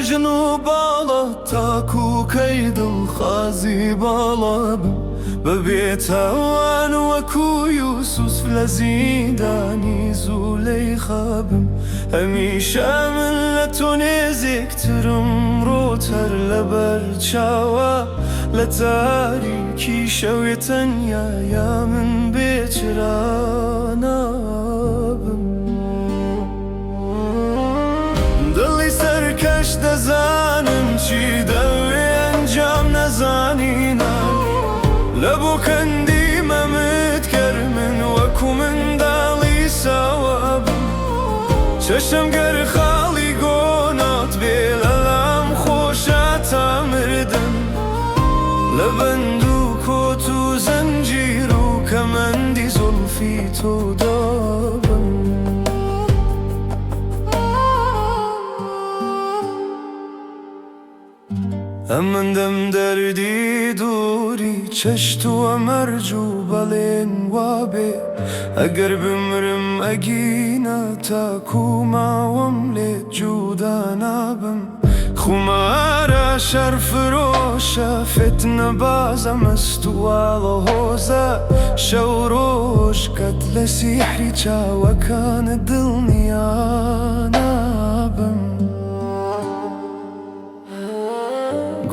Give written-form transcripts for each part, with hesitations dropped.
بەژن و باڵا تاکو کەی دڵخوازی باڵا بم بە بێتاوان وەکو یوسف لە زیندانی زولەیخا بم هەمیشە من لە تۆ نێزیکترم ڕووت هەر لەبەر چاوە لە تاریکی شەوێ تەنیایا من بێ چرا نابم. دڵی سەرکەش دەزانم چی دەوێ ئەنجام نەزانینە لە بۆ کەندی مەمت کەر من وەکو منداڵی ساوا بم چەشم گەر خاڵی گۆنات بێ لەلام خۆشە تا مردن لە بەند و کۆت و زەنجیر و کەمەندی زوڵفی تۆ دابم. ئەمن دەردی دووری چەشتووە مەرج و بەڵێن وابێ ئەگەر بمرم ئەگینا تاکو ماوەم لێت جودا نابم خومارە شەرفرۆشە فتنە بازە مەست و ئاڵۆزە شەو ڕۆژ قەت لە سیحری چاوەکانت دڵنیا نابم.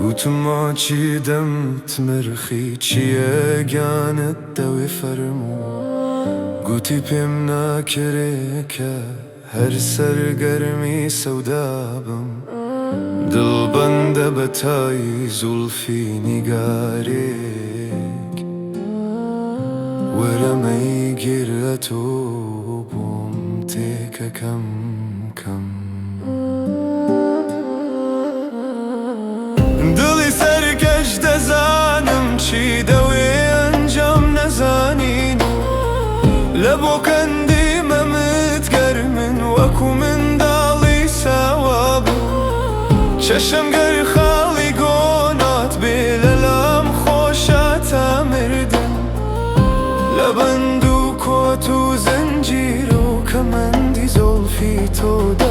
گوتم ماچی دەمت مرخی چییە گیانت دەوێ فەرموو گوتی پێم ناکرێ کە هەر سەرگەرمی سەودا بم دڵبەندە بە تای زوڵفی نیگارێک وەرە مەیگیر لە تۆ بۆم تێکە کەم کەم. دڵی سەرکەش دەزانم چی دەوێ ئەنجام نەزانین لە بۆ کەندی مەمت گەر من وەکو منداڵی ساوا بم چەشم گەر خاڵی گۆنات بێ لەلام خۆشە تا مردن لە بەند و کۆت و زنجیر و کەمەندی زوڵفی تۆ.